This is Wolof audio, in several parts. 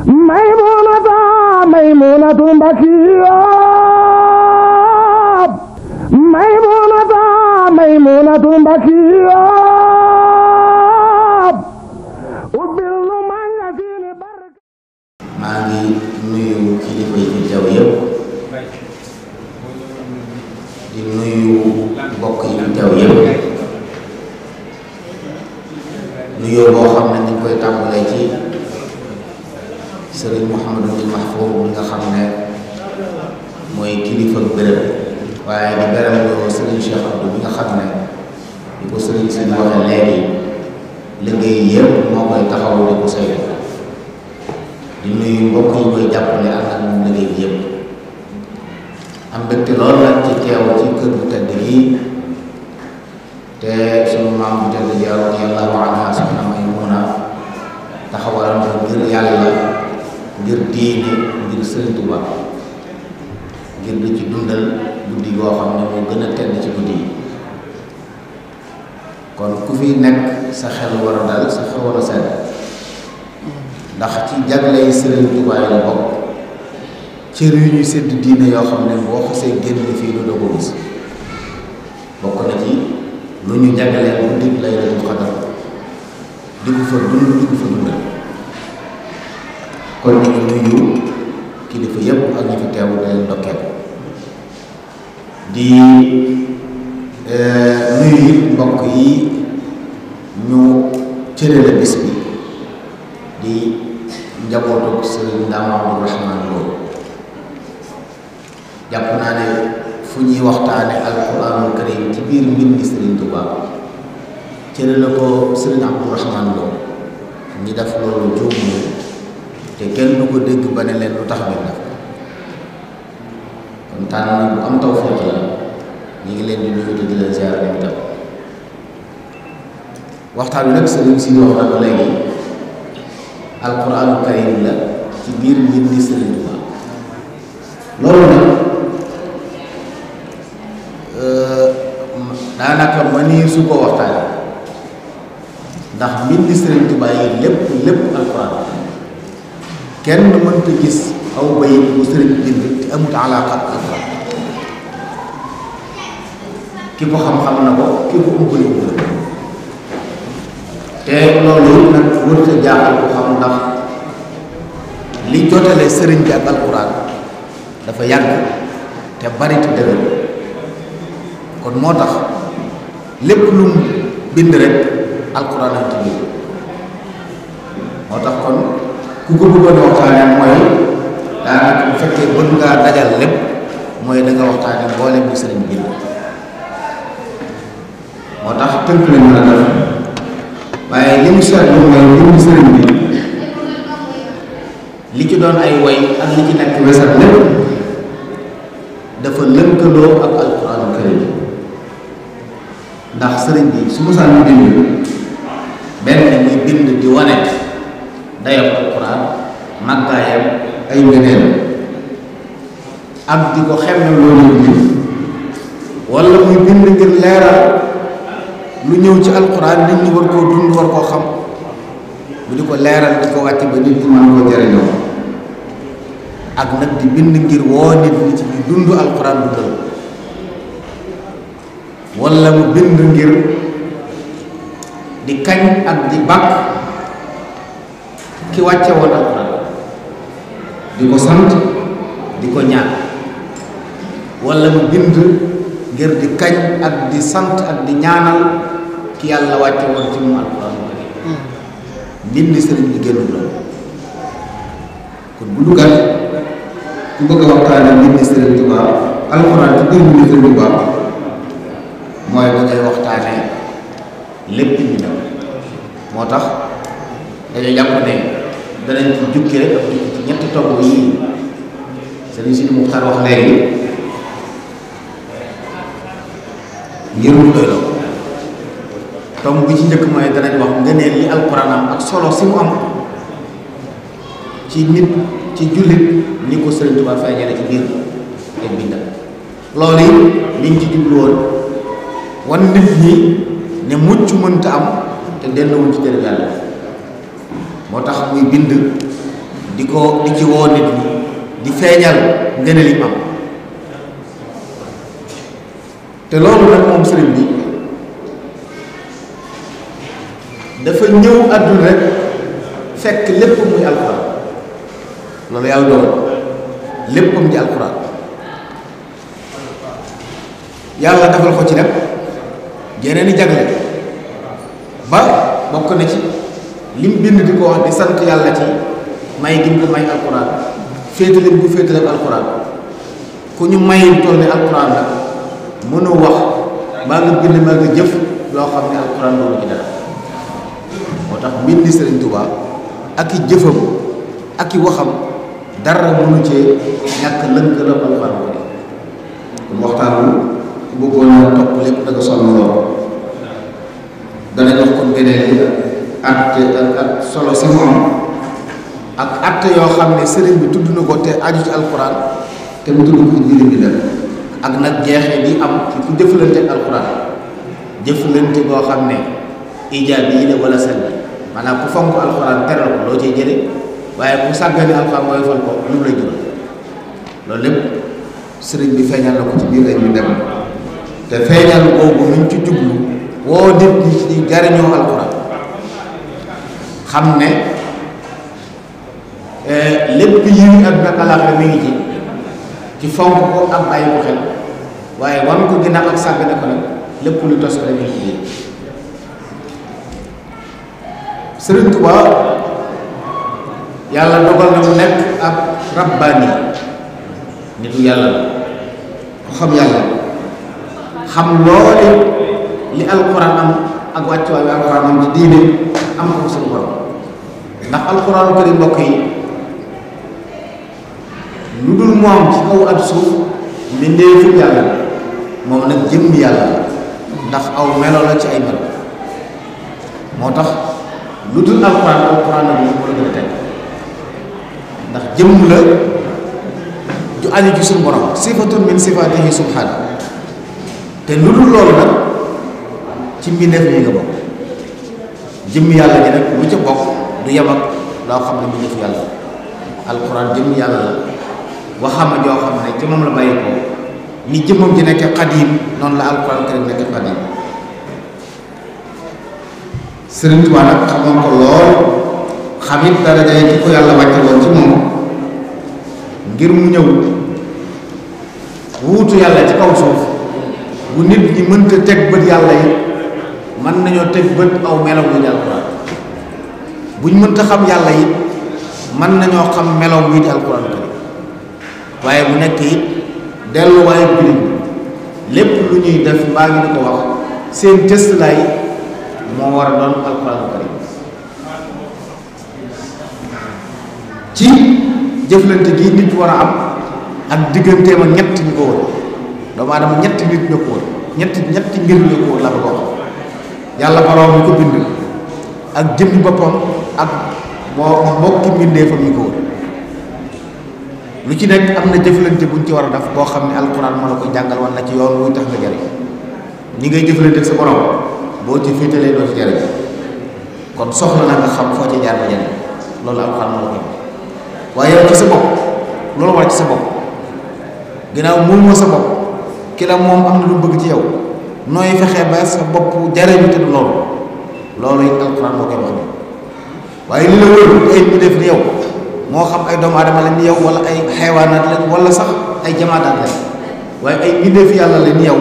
maymunata maymunatu mbakiya maymunata maymunatu mbakiya ubbil nu manga fini barka. maa ngi nuyu kilifa yi fi teew yëpp di nuyu mbokk yi fi teew yëpp nuyoo boo xam ne ñu koy tàmbalee ci sëriñ Mouhamadou Mahfouz bi nga xam ne mooy kilifa bërëb waaye di beral yoo sëriñ Cheikh Abdou bi nga xam ne di ko sëriñ si waxee léegi liggéey yëpp moo koy taxaw di ko saytu di nuyu mbokk yi koy jàppale ak moom liggéey bi yëpp am mbégte lool nag ci teew ci kër bu tedd gi te sunu maam bu tedd ji radiyallahu anha soxna Maymuna taxawal ko ngir yàlla ngir diine ngir Sëriñ Tuuba ngir di ci dundal guddi goo xam ne moo gën a tedd ci guddi yi kon ku fi nekk sa xel war a dal sa xel war a sedd ndax ci jagley Sëriñ Tuuba yi la bokk cër yu ñuy sédd diine yoo xam ne boo xasee génn fii lu doo ko gis bokk na ci lu ñu jaglee guddi Laylatul Qadr di ko fa dund di ko fa dundal kon ñu ngi nuyu kilifa yëpp ak ñi fi teew di leen ndokkeel di nuyu it mbokk yi ñu cërale bis bi di njabootu Sëriñ Ndaam Abdu Rahmaan Lo jàpp naa ne fu ñuy waxtaane alquranul karim ci biir mbindi Sëriñ Tuubaa cërale ko Sëriñ Abdu Rahmaan Lo ñi def loolu juum te kenn du ko dégg ba ne leen lu tax ñu def kon tànn bu am tawfeex la ñu ngi leen di nuyu di leen ziar dem tam waxtaan bi nag sëriñ si wax na ko léegi alquraanul karim la ci biir mbindi Sëriñ Tuubaa loolu nag daanaka mënee su ko waxtaan ndax mbindi Sëriñ Tuubaa yi lépp alquraan kenn mënta gis aw bayit bu sëriñ bind te amut alaaqa ak alquran ki ko xam-xam na ko ki ko umpale umpale te loolu nag warut a jaaxal ko xam ndax li jotale sëriñ bi ak alquran dafa yàgg te bari te dëgër kon moo tax lépp lu mu bind rek alquran ak ci biir moo tax kon ku ko bëggoon waxtaanee mooy daanaka bu fekkee bëgg ngaa dajal lépp mooy da nga waxtaanee mboolem bi sëriñ bi moo tax tënk lañu la def waaye li mu seetlu mooy lim sëriñ bi li ci doon ay way ak li ci nekk wesat lépp dafa lënkaloo ak alquraanul karim ndax sëriñ bi su mosaan mu bind benn muy bind di wane dayoo alquran màggaayam ay ngëneel ak di ko xemme loolu nit wala muy bind ngir leeral lu ñëw ci alquran nit ñi war koo dund war koo xam bu di ko leeral di ko wàcc ba nit ñi mën koo jëriñoo ak nag di bind ngir woo nit ñi ci di dund alquran dundal wala mu bind ngir di kañ ak di bàkk ki wàcce woon alquran di ko sant di ko ñaan wala mu bind ngir di kañ ak di sant ak di ñaanal ki yàlla wàcce woon ci mu alquran mbind sëriñ bi génnul la kon bu dugal ku bëgg a waxtaane mbind Sëriñ Tuubaa alquran ci biir mbind Sëriñ Tuubaa mooy da ngay waxtaane lépp bi dem moo tax dañoo jàpp ne danañ ci jukki rek ak ci ñetti tomb yi Sëriñ Sidi Muxtaar wax léegi ngir mu doy loo tomb bi ci njëkk mooy danañ wax ngëneel li alquran am ak solo si mu am ci nit ci jullit ni ko Sëriñ Tuubaa feeñale ci biir ay bindam loolu yi liñ ci jublu woon wan nit ñi ne mucc mënta am te delluwuñ ci téere Yàlla moo tax muy bind di ci woo nit ñi di feeñal ngëneel yi am te loolu nag moom sëriñ bi dafa ñëw àdduna rek fekk lépp muy alxuraan loolu yàlla doon léppam di alxuraan yàlla defal ko ci nag yeneen i jagle ba bokk na ci lim bind di ko wax di sant yàlla ci may gi mu ko may alxuraan féetale bu féetale alxuraan ku ñu may toll ne alxuraan la mënu wax maa nga bind maa nga jëf loo xam ne alxuraan loolu ci dara moo tax mbindi Sëriñ Tuubaa ak i jëfam ak i waxam dara mënu cee ñàkk lënkëram alxuraan ko kon waxtaan ku bëggoon na topp lépp da nga sonn lool dana jox kon beneen yi at solo si mu am ak at yoo xam ne sëriñ bi tudd na ko te aju ci alxuraan te mu tudd ko ci biir bi def ak nag jeexee di am ci ku jëflante ak alxuraan jëflante boo xam ne ijaabi yi la wala salbi maanaam ku fonk alxuraan teral ko loo cee jële waaye ku sàggane alxuraan mooy fal ko lu mu lay jural loolu lépp sëriñ bi feeñal na ko ci biir ay ñu dem te feeñal boobu ñu ci jublu woo nit ñi ci jariñoo alxuraan xam ne lépp yi àdduna ak àllaaxira mi ngi ci fonk ko ak bàyyi ko xel waaye wan ko ginnaaw ak sàggane ko nag lépp lu tos ko mi ngi ci Sëriñ Tuubaa yàlla dogal na mu nekk ab rabbaani nitu yàlla la ko xam yàlla xam loole li alxuraan am ak wàccuwaay bi alxuraan am ci diine am ko suñu borom ndax alxuraanu karim mbokk yi lu dul moom ci kaw ak suuf mbindeefu yàlla moom nag jëmm yàlla la ndax aw melo la ci ay melo moo tax lu dul alxuraan nag moom la gën a teg ndax jëmm la ju aju ci suñu borom sifatun min sifatihi subhanahu te lu dul loolu nag ci mbindeef yi nga bokk jëmm yàlla ji nag lu ca bokk du yem ak loo xam ne mbindeefu yàlla alxuraan jëmm yàlla la waxama joo xam ne ci moom la bàyyi ko ni jëmmam ji nekk xadiim noonu la alxuraan karim nekk xadiim Sëriñ Tuubaa nag xamoon ko lool xamit daraja yi ko yàlla wàcce woon ci moom ngir mu ñëw wuutu yàlla ci kaw suuf bu nit ñi mënta teg bët yàlla yi mën nañoo teg bët aw melaw wi di alxuraan buñ mënta xam yàlla yi mën nañoo xam melaw wi di alxuraan karim waaye bu nekk it delluwaayu jullit lépp lu ñuy def mbaa ngi di ko wax seen cëslaay moo war a doon alxuraan karim ci jëflante gi nit war a am ak digganteem ak ñett ñu ko wër doomu aadama ñetti nit ñoo ko wër ñetti mbir ñoo ko wër la ko wax yàlla borom mi ko bind ak jëmmi boppam ak mbokki mbindeefam yi ko wër lu ci nekk am na jëflante buñ ci war a def boo xam ne alxuraan moo la ko jàngal wala ci yoon wuy tax nga jariñ ñi ngay jëflante ak sa borom boo ci féetalee doo ci jariñ kon soxla na nga xam foo ci jaar ba jariñ loolu alxuraan moo la ko waaye yow ci sa bopp loolu war ci sa bopp ginnaaw moomoo sa bopp ki la moom am na lu bëgg ci yow nooy fexee ba sa bopp jariñu te du loolu it alxuraan moo koy wax ni waaye li la wër ay ñu def ni yow moo xam ay doomu aadama la ni yow wala ay xaywaanaat lañ wala sax ay jamaadaat lañ waaye ay mbindeef yàlla la ni yow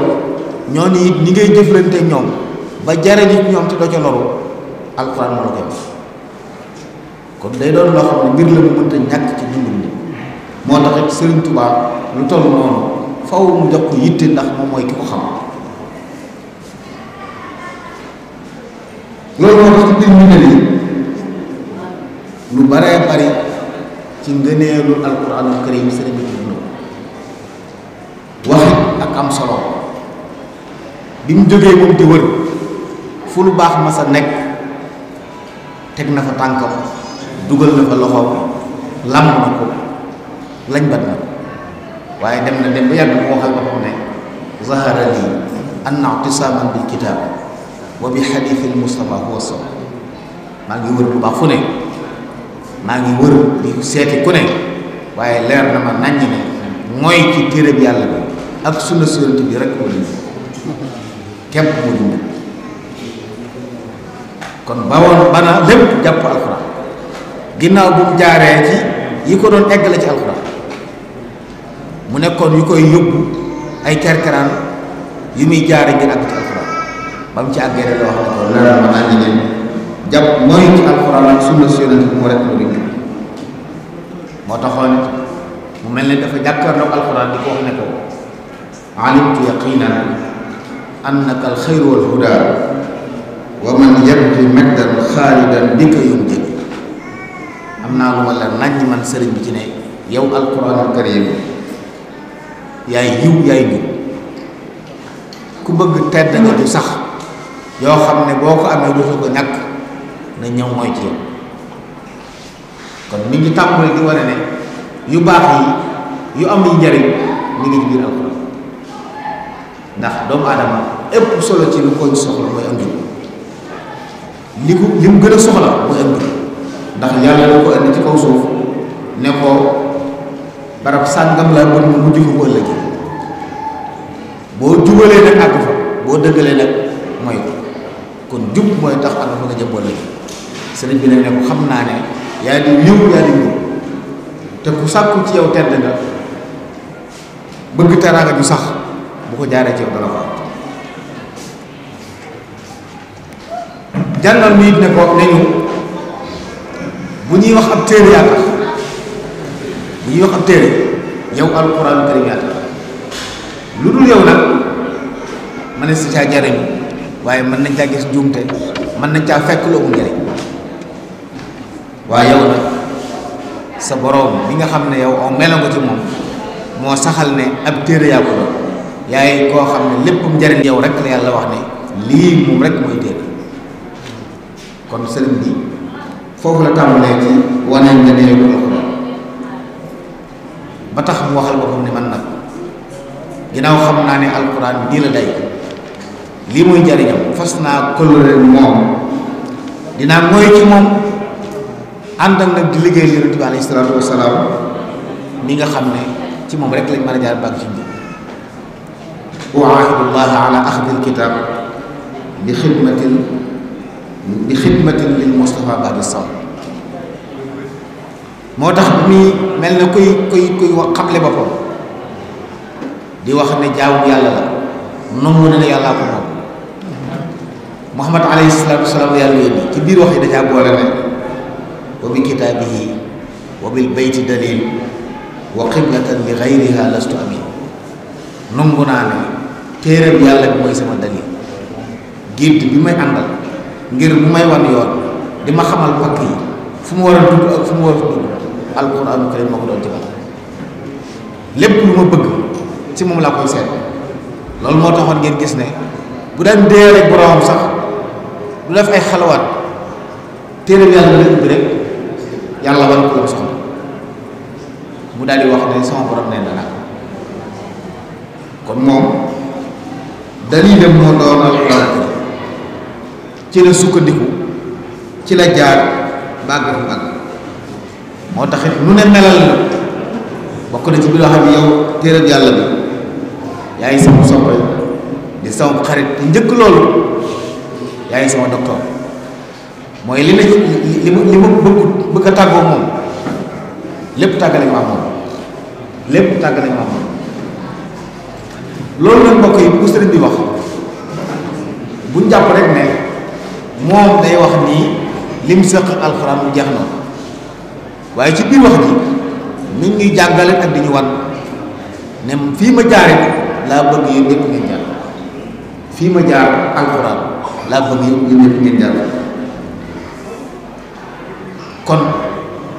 ñooñu it ñi ngay jëflante ak ñoom ba jariñu ñoom te doo ca loru alxuraan moo la koy wax kon day doon loo xam ne mbir la mu mënta ñàkk ci dundum ni moo tax it Sëriñ Tuubaa lu toll noonu faw mu jox ko yitte ndax moom mooy ki ko xam loolu moo tax ci biir ñu ne nii lu baree bari ci ngëneelu alxuraanul karim sëriñ bi tudd na waxit ak am solo bi mu jógee moom di wër fu lu baax ma sa nekk teg na fa tànkam dugal na fa loxoom làmb na ko lañ bat na waaye dem na dem ba yàgg mu waxal boppam ne zahara lii anna i'tisaaman bil kitaab wa bi xadiisil Mustafa huwa sawaab maa ngi wër lu baax fu ne maa ngi wër di seeti ku ne waaye leer na ma naññ ne mooy ci téere bi yàlla bi ak sunna Yonent bi rek moo dund képp moo dund kon bawoon bana lépp jàpp alxuraan ginnaaw bu mu jaaree ci yi ko doon eggale ci alxuraan mu nekkoon yu koy yóbbu ay kerkeraan yu muy jaare ngir àgg ci alxuraan ba mu ci àggee rek la wax ne ko leer ma naññ ne jàpp mooy ci alxuraan ak sunna Yonent bi moo rek moo dund moo taxoon mu mel ne dafa jàkkaarloog alxuraan di ko wax ne ko alimtu yaqinan annaka alxayru wal huda wa man yabgi majdan xaalidan bika yumjid am naa lu ma la naññ man sëriñ bi ci ne yow alxuraanul karim yaay yiw yaay njub ku bëgg tedd nga ju sax yoo xam ne boo ko amee dootu ko ñàkk na ñëw mooy ci yow kon mi ngi tàmbali di wane ne yu baax yi yu am yi njariñ mi ngi ci biir alxuraan ndax doomu aadama ëpp solo ci lu ko soxla mooy am njub li mu gën a soxla mooy am njub ndax yàlla da ko indi ci kaw suuf ne ko barab sàngam la mën mu mujj fa bu ëllëgee boo jubalee nag àgg fa boo dëggalee nag mooy ko kon jub mooy tax àgg fa nga jëm bu ëllëgee sëriñ bi ne ko xam naa ne yaa di yiw yaa di njub te ku sàkku ci yow tedd nga bëgg teraanga ju sax bu ko jaaree ci yow dala ko jàngal mi it ne ko ne ñu bu ñuy wax ab téere yaa tax bu ñuy wax ab téere yow alxuraanu karim yaa tax lu dul yow nag mën na si caa jariñ waaye mën nañ caa gis juumte mën nañ caa fekk lu amul njariñ waaye yow nag sa boroom bi nga xam ne yow aw melo nga ci moom moo saxal ne ab téere yaa ko doon yaay koo xam ne lépp njariñ yow rek la yàlla wax ne lii moom rek mooy téere kon sëriñ bi foofu la tàmbalee ci waneen nga nee ko alxuraan ba tax mu waxal boppam ne man nag ginnaaw xam naa ne alxuraan nii la day lii mooy njariñam fas naa kóllëre moom dinaa mooy ci moom ànd ak nag di liggéey Yonent bi alayhi salaatu wasalaam mi nga xam ne ci moom rek lañ mën a jaar bàgg ci njub uaahidullaha ala axdil kitab bi xidmatin lil Mustafa babi saw moo tax bi muy mel na kuy xamle boppam di wax ne jaamu yàlla la nangu na ne yàllaa ko moom Muhammad alayhi salaatu wasalaam yàlla yónni ci biir wax yi dajaa boole ne wa bi kitaabihi wa bil bayti dalil wa qiblatan li gayriha lastu amin nangu naa ne téere bi yàlla bi mooy sama dalil guide bi may àndal ngir mu may wan yoon di ma xamal pakk yi fu mu war a dugg ak fu mu war a dugg alquraanu karim ma ko doon jëfal lépp lu ma bëgg ci moom laa koy seet loolu moo taxoon ngeen gis ne bu daan dee rek boroomam sax du def ay xalawaat téere bi yàlla la ubbi rek yàlla wan ko la soxla mu daal di wax ne sama borom nee na kon moom dalilam moo doon alxuraan ci la sukkandiku ci la jaar bàgg fu bàgg moo taxit lu ne melal la bokk na ci bi loo xam ne yow téereb yàlla bi yaay sama soppe di sama xarit te njëkk loolu yaay sama docteur mooy li ma bëgg a tàggoo moom lépp tàggale ma moom lépp tàggale ma moom loolu nag mbokk yi bu sëriñ bi wax buñ jàpp rek ne moom day wax nii lim sëq alxuraan mu jeex na waaye ci biir wax ji mi ngi ñuy jàngale ak di ñu wan ne fii ma jaare laa bëgg yéen ñëpp ngeen jaar fii ma jaar alxuraan laa bëgg yéen ñëpp ngeen jaar kon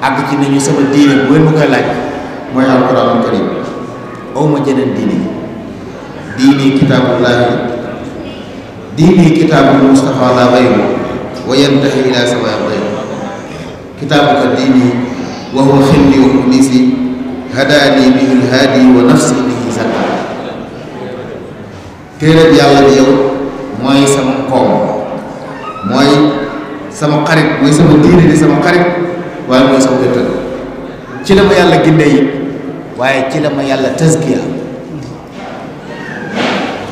àgg ci nañu sama diine bu ngeen ma koy laaj mooy alxuraanul karim aw ma jeneen diini kitaabullaahi diini kitaabul Mustafa la bayru wa yantahi ila sawaay bayru kitaabuka diini wa huwa xilli wa unisi hadaani bihi lhaadi wa nafsi bihi zakka téere bi yàlla bi yow mooy sama koom mooy sama xarit mooy sama diine di sama xarit waaye mooy sama wéttal ci la ma yàlla gindee yi waaye ci la ma yàlla tazkiya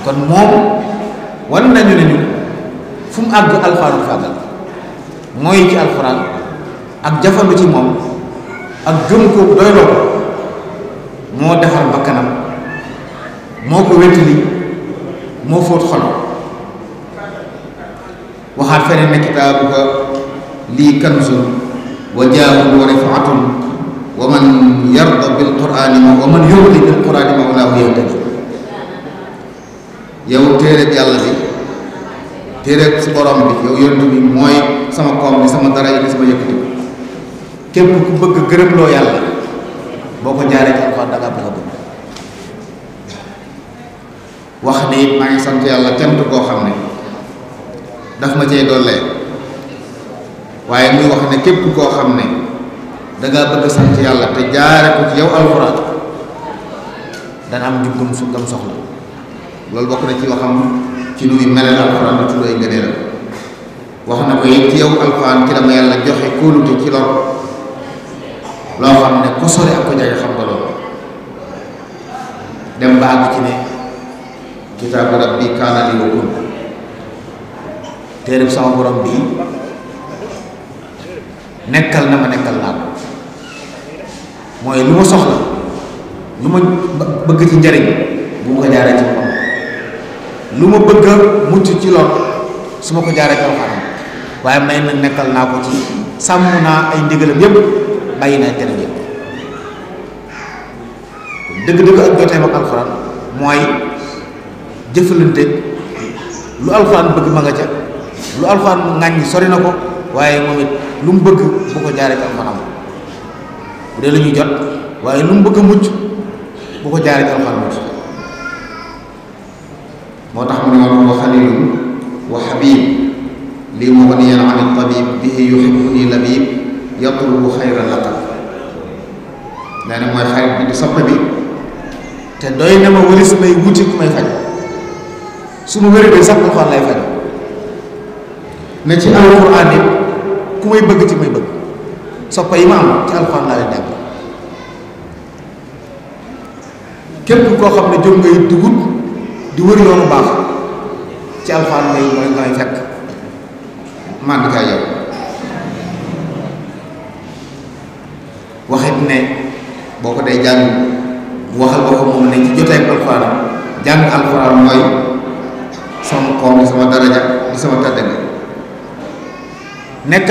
kon moom wan nañu ne ñu fu mu àgg alxuraan fàggal mooy ci alxuraan ak jafandu ci moom ak gëm ko doyloo ko moo defar bakkanam moo ko wéttali moo fóot xol waxaat feneen ne kitaabuka lii kanzun wa jaahun wa rifaatun wa man yarda bil qur'ani wa man yurdi bil qur'ani mawlaahu yahtadi yow téereb yàlla bi téereb si borom bi yow yonent bi mooy sama koom bi sama dara yi sama yëkkati képp ku bëgg gërëm loo yàlla boo ko jaaree ci alxuraan danga bëgg a bëgg wax ne it maa ngi sant yàlla cant koo xam ne daf ma cay dollee waaye muy wax ne képp koo xam ne dangaa bëgg sant yàlla te jaare ko ci yow alxuraan dana am njub su gam soxla loolu bokk na ci waxam ci nu muy melal alxuraan di tudd ay ngëneelam wax na ko it ci yow alxuraan ci dama yàlla joxe kóolute ci lor loo xam ne ku sori ak ko jege xam nga loolu dem ba àgg ci ne kitaabu rabbi kaana li wa kun téereb sama borom bii nekkal na ma nekkal naa ko mooy lu ma soxla lu ma bëgg ci njariñ bu ma ko jaaree ci boppam lu ma bëgg a mucc ci lor su ma ko jaaree ci alxuraan waaye may na nekkal naa ko ci sàmm naa ay ndigalam yépp bàyyi naa tere yépp dëgg-dëgg ak joteem ak alxuraan mooy jëfalante lu alxuraan bëgg ma nga ca lu alxuraan ŋàññi sori na ko waaye moom it lu mu bëgg bu ko jaaree ci alxuraan bu dee la ñuy jot waaye lu mu bëgg a mucc bu ko jaaree ci alxuraan mucc moo tax mu ne woon wa xalilun wa xabib lii mughniyan an tabib bihi yuhibbuni labib yatlubu xayra laqab nee na mooy xarit bi di soppe bi te doy na ma wëlis may wuti ku may faj su ma wéri day sax alxuraan lay faj ne ci alxuraan it ku may bëgg ci may bëgg soppa yi ma am ci alxuraan laa leen dàgg képp koo xam ne jóg ngay di wut di wër yoonu baax ci alxuraan ngay fekk man kaa yow waxit ne boo ko dee jàng waxal boo ko moom ne ci jotee ak alxuraan jàng alxuraan mooy sama koom di sama daraja di sama tàdd nga nekk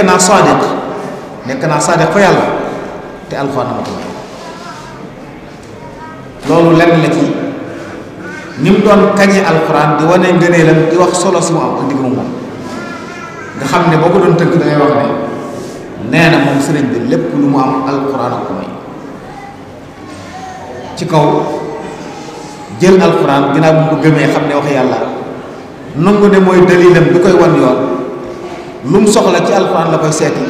naa sadiq fa yàlla te alxuraan amatul loolu lenn la ci ni mu doon kañe alxuraan di wane ngëneelam di wax solo si mu am ak digg moom nga xam ne boo ko doon tënk dangay wax ne nee na moom sëriñ bi lépp lu mu am alxuraan ak ko may ci kaw jël alxuraan ginnaaw bu mu ko gëmee xam ne wax yàlla nangu ne mooy dalilam bi koy wan yoon lu mu soxla ci alxuraan la koy seeti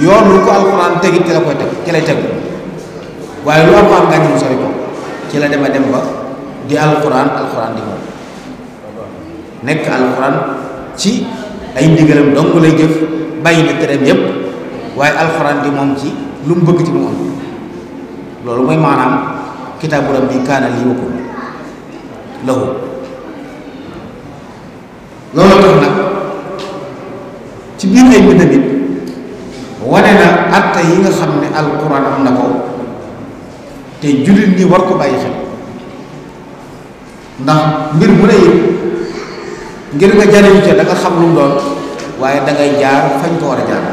yoon lu ko alxuraan tegit ci la koy teg ci lay tegu waaye lu alxuraan gàññi mu sori ko ci la dem ba di alxuraan di moom nekk alxuraan ci ay ndigalam dong lay jëf bàyyi na tereem yépp waaye alxuraan di moom ci lu mu bëgg ci mu am loolu mooy maanaam kitaabu rabbi kaana lii wa kun lahu loolu tax nag ci biir ay mbindam it wane na atte yi nga xam ne alxuraan am na ko te jullit ñi war ko bàyyi xel ndax mbir mu ne it ngir nga jariñu ca da nga xam lu mu doon waaye da ngay jaar fañ ko war a jaar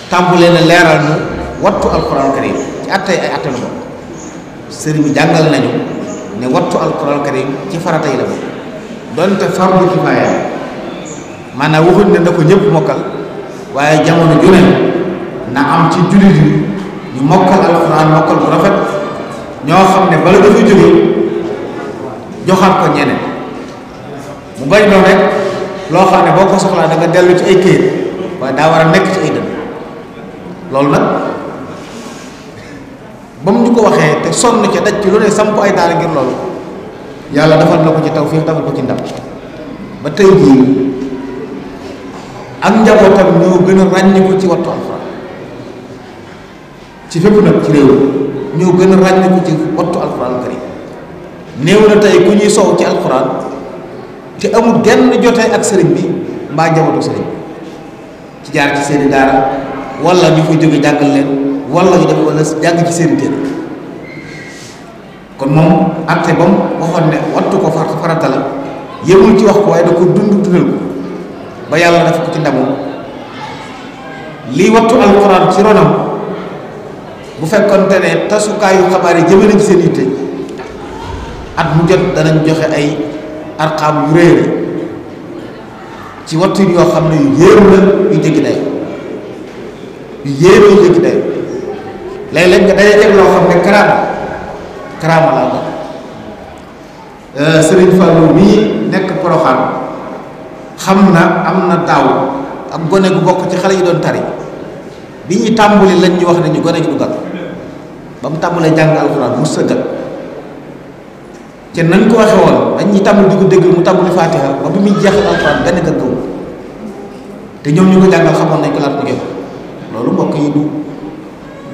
tàmbulee na leeral ñu wattu alxuraan karim ci atte ay atte la bokk sëriñ bi jàngal nañu ne wattu alxuraan karim ci farata yi la bokk donte fardu kifaaya maanaam waxuñ ne na ko ñëpp mokkal waaye jamono ju ne na am ci jullit yi ñu mokkal alxuraan mokkal bu rafet ñoo xam ne bala dafay jógee joxaat ko ñeneen mu bañ doon rek loo xam ne boo ko soxlaa da nga dellu ci ay këyit waaye daa war a nekk ci ay dënn loolu nag ba mu ñu ko waxee te sonn ca daj ci lu ne samp ay daara ngir loolu yàlla defal na ko ci tawfiix defal ko ci ndam ba tey jii ak njabootam ñoo gën a ràññi ko ci wattu ci fépp nag ci réew ñoo gën a ràññiku ci wattu alxuraan karim néew na tey ku ñuy sow ci alxuraan te amul genn jotee ak sëriñ bi mbaa njabootu sëriñ bi ci jaar ci seeni daara wala ñu fay jóge jàngal leen wala ñu def wala jàng ci seeni téere kon moom acte bam waxoon ne wattu ko farata la yëmul ci wax ko waaye da ko dund dundal ko ba yàlla def ko ci ndamoom lii wattu alxuraan ci ronam bu fekkonte ne tasukaayu xabaar yi jëme nañ ci seen yitte at mu jot danañ joxe ay arqaam yu réere ci wattu yoo xam ne yu yéeru la yu jéggi day yu yéeru yu jéggi day léeg-léeg nga daje teg loo xam ne karaama laa ko Sëriñ Fallou mii nekk Poroxaan xam na am na daaw ak gone gu bokk ci xale yi doon tari bi ñuy tàmbali lañ ñu wax ne ñu gone gi du gat ba mu tàmbalee jàng alxuraan mu sëggat te nañ ko waxe woon dañ ñuy tàmbali di ko dégg mu tàmbali faatiha ba bi muy jeexal alxuraan benn gat gaw te ñoom ñu ko jàngal xamoon nañ ko laat mu génn loolu mbokk yi du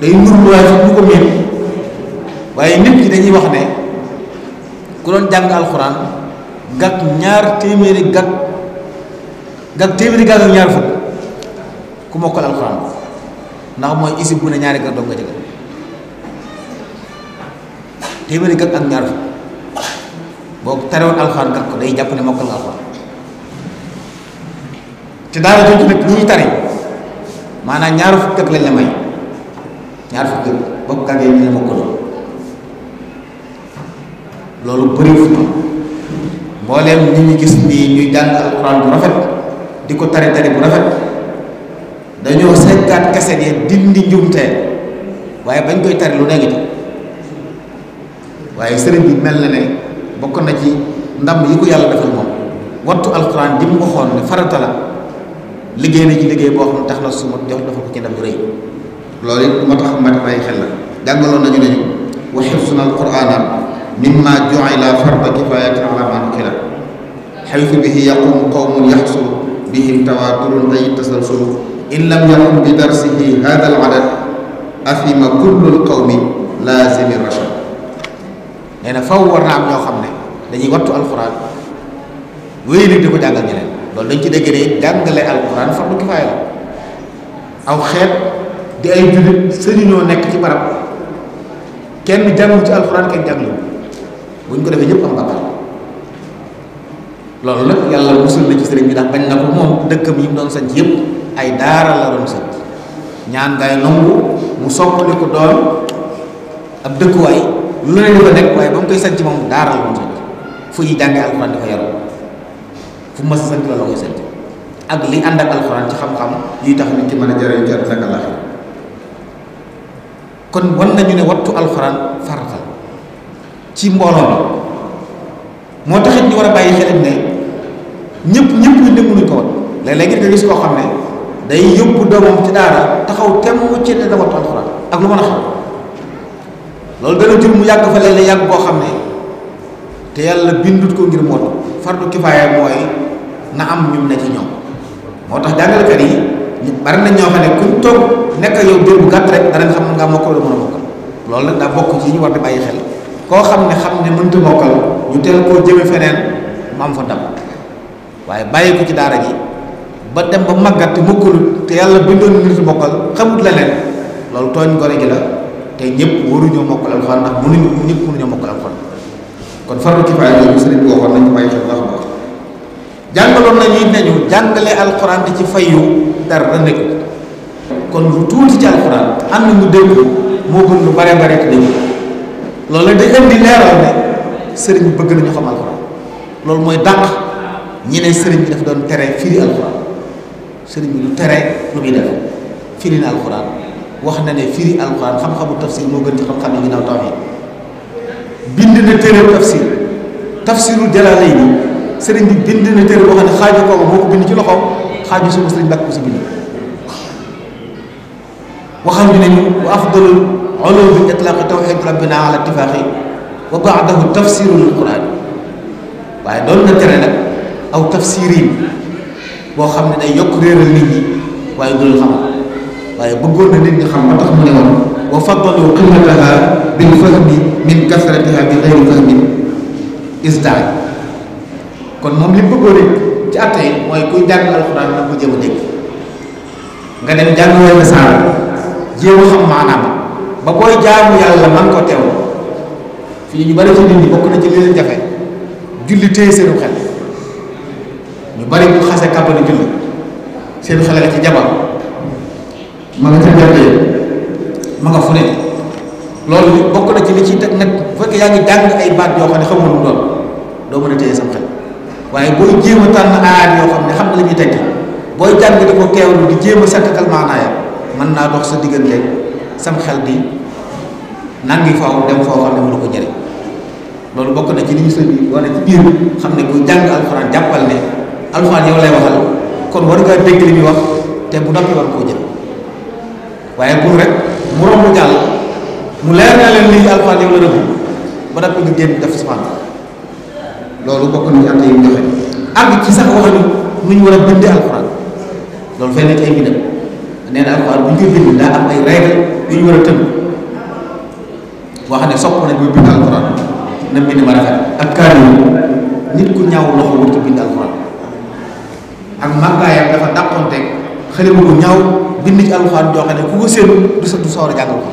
day nur waaye fi ñu ko miin waaye nit ñi dañuy wax ne ku doon jàng alxuraan gàtt ñaar téeméeri gàtt ak ñaar fukk ku mokkal alxuraan ndax mooy isib bu ne ñaari gàtt doom nga jëgal téeméeri gàtt ak ñaar fukk boo tarewoon alxuraan gàtt ko day jàpp ne mokkal nga alxuraan te daara jooju nag ñi ñuy tari maanaam ñaar fukk ak lañ la may ñaar fukk boo ko gàggee ñu ne mokkaloo loolu bëriwul mbooleem nit ñi gis nii ñuy jàng alxuraan bu rafet di ko tari bu rafet dañoo seggaat kaset yi dindi njumtee waaye bañ koy tari lu ne ngi ci waaye sëriñ bi mel na ne bokk na ci ndam yi ko yàlla defal moom wattu alxuraan ji mu waxoon ne farata la liggéey na ci liggéey boo xam ne tax na su ma jox dafa ko ci ndam yu rëy loolu it ma tax ma bàyyi xel la jàngaloon nañu ne ñu wa xifsuna alqurana mimma ju'ila farda kifayatin ala man ukila xaytu bihi yaqumu qawmun yaxsulu bihim tawaturun ay tasalsulu in lam yakun bi darsihi hada al adad afima kullu al qawmi lazimi rachad nee na faw war na am ñoo xam ne dañuy wattu alquran wéy nag di ko jàngal ñeneen loolu dañ ci dégg ne jàngale alquran fardu kifaaya la aw xeet di ay jullit sëñu ñoo nekk ci barab kenn jàngul ci alquran kenn jànglu buñ ko defee ñëpp am bàkkaar loolu nag yàlla musul na ci sëriñ bi ndax bañ na ko moom dëkkam yi mu doon sanc yëpp ay daara la doon sanc ñaan ngay nangu mu soppali ko doon ab dëkkuwaay lu ne di ko nekk waaye ba mu koy sanc moom daara la doon sanc fu ñuy jàngee alxuraan di ko yaru fu mas a sanc la koy sanc ak li ànd ak alxuraan ci xam-xam yi tax nit ki mën a jëriñ jot naka la kon wan nañu ne wattu alxuraan farata ci mbooloo mi moo taxit ñu war a bàyyi xel ne ñëpp ñu mënuñ ko wat léeg-léegi nga gis koo xam ne day yóbbu doomam ci daara taxaw temm ci ne da wattu alxuraan ak lu mën a xam loolu dana jur mu yàgg fa léeg-léeg yàgg boo xam ne te yàlla bindut ko ngir moot fardu kifaaya mooy na am ñum ne ci ñoom moo tax jàngalekat yi bari nañ ñoo xam ne kuñ toog nekk yow diir bu gàtt rek danañ xam ne ngaa mokkal wala mën a mokkal loolu nag daa bokk ci ñu war di bàyyi xel koo xam ne mënta mokkal ñu teel koo jëme feneen mu am fa ndam waaye bàyyi ko ci daara ji ba dem ba màggat te mokkalut te yàlla bindoon nit mokkal xamut leneen loolu tooñ gone gi la te ñëpp waruñoo mokkal alxuraan ndax mënuñoo mokkal alxuraan kon fardu kifaaya yooyu sëriñ bi waxoon nañ ko bàyyi xel baax a baax jàngaloon nañu it nañu jàngale alxuraan di ci fayu dara nekk kon lu tuuti ci alxuraan am na ñu dégg moo gën lu bare bare te dégg loolu nag day indi leeral ne sëriñ bi bëgg nañu xam alxuraan loolu mooy dàq ñi ne sëriñ bi daf doon tere firi alxuraan sëriñ bi du tere lu muy def firi na alxuraan wax na ne firi alxuraan xam-xamu tafsir moo gën ci xam-xam yi ginnaaw tawhid bind na téere tafsirul Jalaalayni sëriñ bi bind na téere boo xam ne xaaju kooku moo ko bind ci loxoom xaaju suma sëriñ Mbàkke si bind waxal ñu ne ñu wa afdalul ulum bi itlaaqi tawhid rabbina ala ittifaqi wa baadahu tafsirul quran waaye doon na tere nag aw tafsirin boo xam ne day yokk réeral nit ñi waaye dul xam waaye bëggoon na nit ñi xam ba tax mu ne woon wa faddalu qillataha bil fahmi min kasratiha bi ghayri fahmin isdaad. kon moom li mu bëggoon rek ci atte yi mooy kuy jàng alxuraan na ko jéem a dégg nga dem jàng wenn saar jéem a xam maanaam ba booy jaamu yàlla man ko teew. fii ñu bari ci nit ñi bokk na ci li leen jafe julli téye seenu xel. ñu bari bu xasee kàbbali julli seen xel nga ci jabar ma nga ca jàppee ma nga fu ne. loolu bokk na ci li ciy teg nag bu fekkee yaa ngi jàng ay baat yoo xam ne xamul lu doon doo mën a téye sam xel waaye booy jéem a tànn aayat yoo xam ne xam nga la ñuy tekki booy jàng di ko teewlu di jéem a settatal maanaaya mën naa dox sa diggante sam xel di nangi faaw dem foo xam ne mënu ko jëriñ. loolu bokk na ci li ñu sëñ bi wane ci biir xam ne kuy jàng alxuraan jàppal ne alxuraan yow lay waxal kon war ngaa dégg li muy wax te bu noppi war koo jël waaye bul rek mu romb jàll mu leer na leen lii alxuraan yow la rëbb ba noppi nga génn def si loolu bokk na ci àtte yi mu joxe àgg ci sax waxuñu nu ñu war a bindee alxuraan loolu fay nekk ay bindam nee na alxuraan bu ñu koy bind daa am ay règle yu ñu war a tënk wax ne sopp nañ muy bind alxuraan na mbind ma rafet ak kaamil nit ku ñaaw loxo wut bind alxuraan ak màggaayam dafa dàqonteeg xale bu ñaaw bind ci alxuraan joo xam ne ku ko séen du sa du sawar a jàngal ko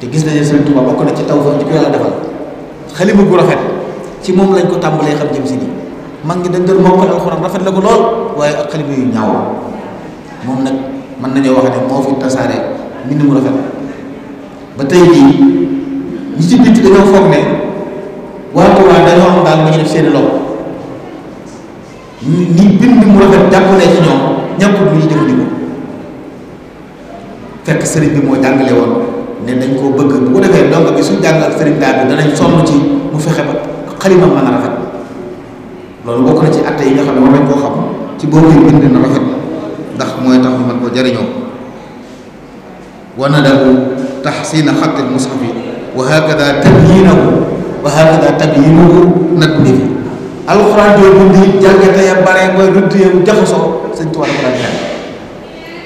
te gis nañu Sëriñ Tuubaa bokk na ci taw fa ci ko yàlla defal xalima gu rafet ci moom lañ ko tàmbalee xam jëm si nii mag ngi dañ doon mokkal alxuraan rafet la ko lool waaye ak xalima yu ñaaw moom nag mën nañoo wax ne moo fi tasaare mbind mu rafet ba tey jii ñi ci bitti dañoo foog ne waa Tuubaa dañoo am daal ma ñu def seeni loxo ñi bind mu rafet jàppalee ci ñoom ñàkkut lu ñuy jëfandikoo fekk sëriñ bi moo jàngale woon ne dañ koo bëgg bu ko defee donc bi suñ jàngal sëriñ daal bi danañ sonn ci mu fexe ba xalima mën a rafet loolu bokk na ci atte yi nga xam ne war nañ koo xam ci boobu bind na rafet ndax mooy tax ñu mën koo jariñoo wa nadabu taxsina xatil mushafi wa hakada tabyinahu wa hakada tabyinuhu nag ni fi alxuraan yooyu bind yi jàngate ya bare ba rudd ya jaxasoo sëñ Tuubaa dafa daan leer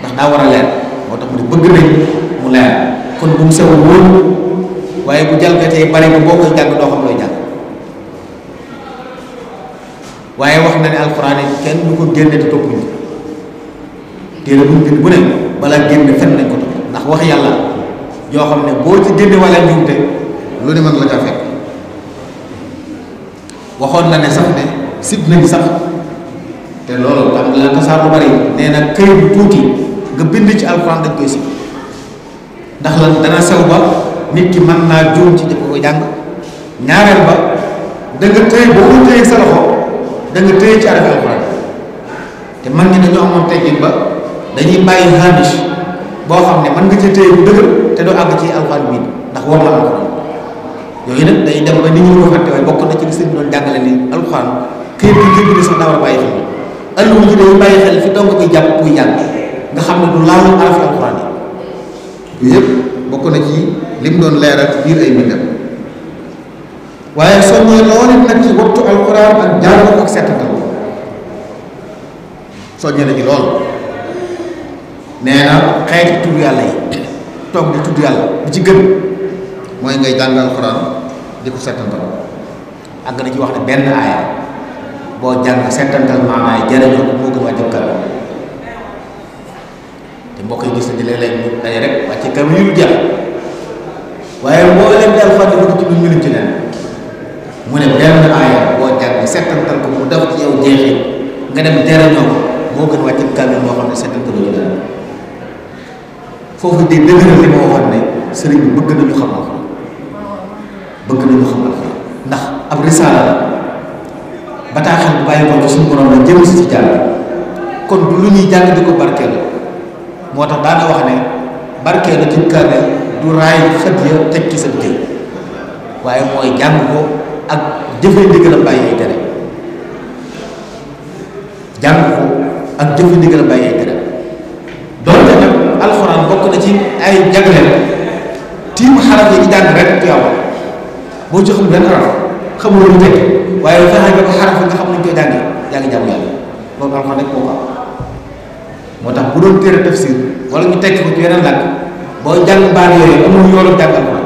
ndax daa war a leer moo tax mu ne bëgg nañ mu leer kon bu mu sew wóor waaye bu jalgatee bare ba boo koy jàng doo xam looy jàng waaye wax na ne alxuraan yi kenn du ko génne te toppuñu téere bu ñu bind bu ne balaa génne fenn nañ ko topp ndax wax yàlla yoo xam ne boo ci génne wala njuumte lu ne mën la caa fekk waxoon na ne sax ne sib nañ sax te loolu am la tasaar lu bari nee na këyit bu tuuti nga bind ci alxuraan dañ koy sib ndax lan dana sew ba nit ki mën naa juum ci jëpp ko jàng ñaareel ba da nga tëye boo ko tëye sa loxo da nga tëye ci arafi alxuraan te mag ñi dañoo amoon teggin ba dañuy bàyyi hamish boo xam ne mën nga ci tëye bu dëgër te doo àgg ci alxuraan bi ndax war na alxuraan yooyu nag day dem ba nit ñi ko fàtte waaye bokk na ci li sëñ bi doon jàngale ni alxuraan këyit bi këyit bi sax daa war a bàyyi xel alluwa ji day bàyyi xel fi dong koy jàpp kuy jàng nga xam ne du laalu arafi alxuraan yi yëpp bokk na ci lim doon leeral biir ay mbindam waaye soññee loolu nag ci wattu alxuraan ak jàng ak seetantal soññee na ci lool nee na xeeti tudd yàlla yi toog di tudd yàlla bu ci gën mooy ngay jàng alxuraan di ko seetantal àgg na ci wax ne benn aaya boo jàng seetantal maanaay jëriñoo ko moo gën waa jëkkal te mbokk yi gis na di léeg-léeg ñu daje rek wàcce kam yu jeex waaye boo leen di alxuraan di ko ci lu ñu ci leen mu ne benn aaya boo jàng seetantal ko mu def ci yow jeexee nga dem jëriñoo ko moo gën wàcce kamil moo xam ne seetantal ñu leen foofu de dëgëral li ma waxoon ne sëriñ bi bëgg nañu xam alxuraan bëgg nañu xam alxuraan ndax ab risaala la bataaxal bu bàyyi ko ci suñu borom la jëm si ci jàng kon du lu ñuy jàng di ko barkeelu moo tax daana wax ne barkeelu ci kaamil du raay xët ya teg ci sa tey waaye mooy jàng ko ak jëfee ndigal a bàyyi ay tere jàng ko ak jëfee ndigal a bàyyi ay tere doonte nag alxuraan bokk na ci ay jagleel tiim xaraf yi di jàng rek tuyaaba boo ci xam benn araf xamul lu teg waaye fexe ba ko xaraf yi nga xam nañ koy jànge yaa ngi jàmm yàlla loolu alxuraan rek moo ko am moo tax bu doon téere tafsir wala ñu tekki ko ci yeneen làkk boo jàng baat yooyu amul yoonu jàng alxuraan